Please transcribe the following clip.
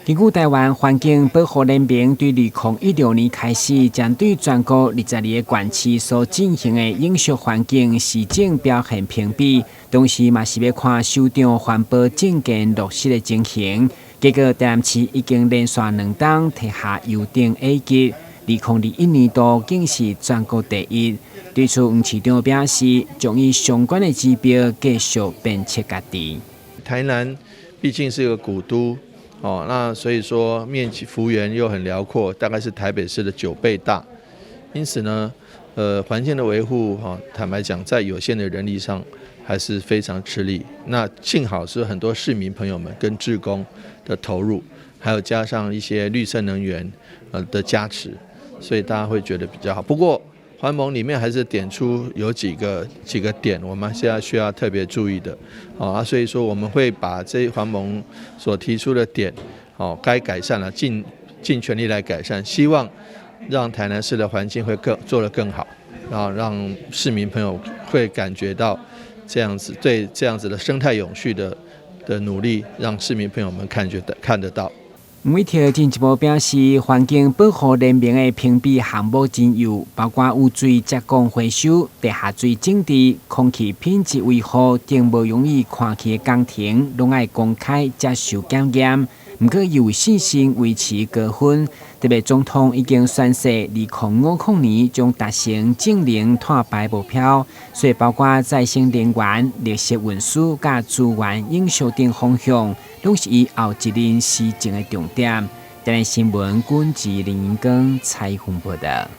根據臺灣環境保護聯盟對2016年開始，針對全國22個縣市所進行的永續環境市政表現評比，同時嘛是欲看首長環保政見落實的情形。結果台南市已經連續兩冬提下優等 A 級，2021年度更是全國第一。對此，黃市長表示，將以相關的指標繼續鞭策家己。台南畢竟是個古都。哦，那所以說面積幅員又很遼闊，大概是台北市的9倍大，因此呢，環境的維護，哈，坦白講，在有限的人力上還是非常吃力。那幸好是很多市民朋友們跟志工的投入，還有加上一些綠色能源，的加持，所以大家會覺得比較好。不過環盟裡面還是點出有幾個點，我們現在需要特別注意的，啊，所以說我們會把這環盟所提出的點，哦，該改善了，盡全力來改善，希望讓台南市的環境會更做得更好，然後讓市民朋友會感覺到這樣子對這樣子的生態永續的努力，讓市民朋友們看覺得看得到。吳偉特進一步表示，環境保護聯盟的評比項目真有，包括污水接管回收、地下水整治、空氣品質維護等無容易看去的工程，攏愛公開接受檢驗。毋過，伊有信心維持高分。特別總統已經宣誓，2050年將達成淨零碳排目標，所以包括再生能源、綠色運輸佮資源永續等方向，攏是伊後一任施政的重點。台南新聞，軍志林英光採訪報道。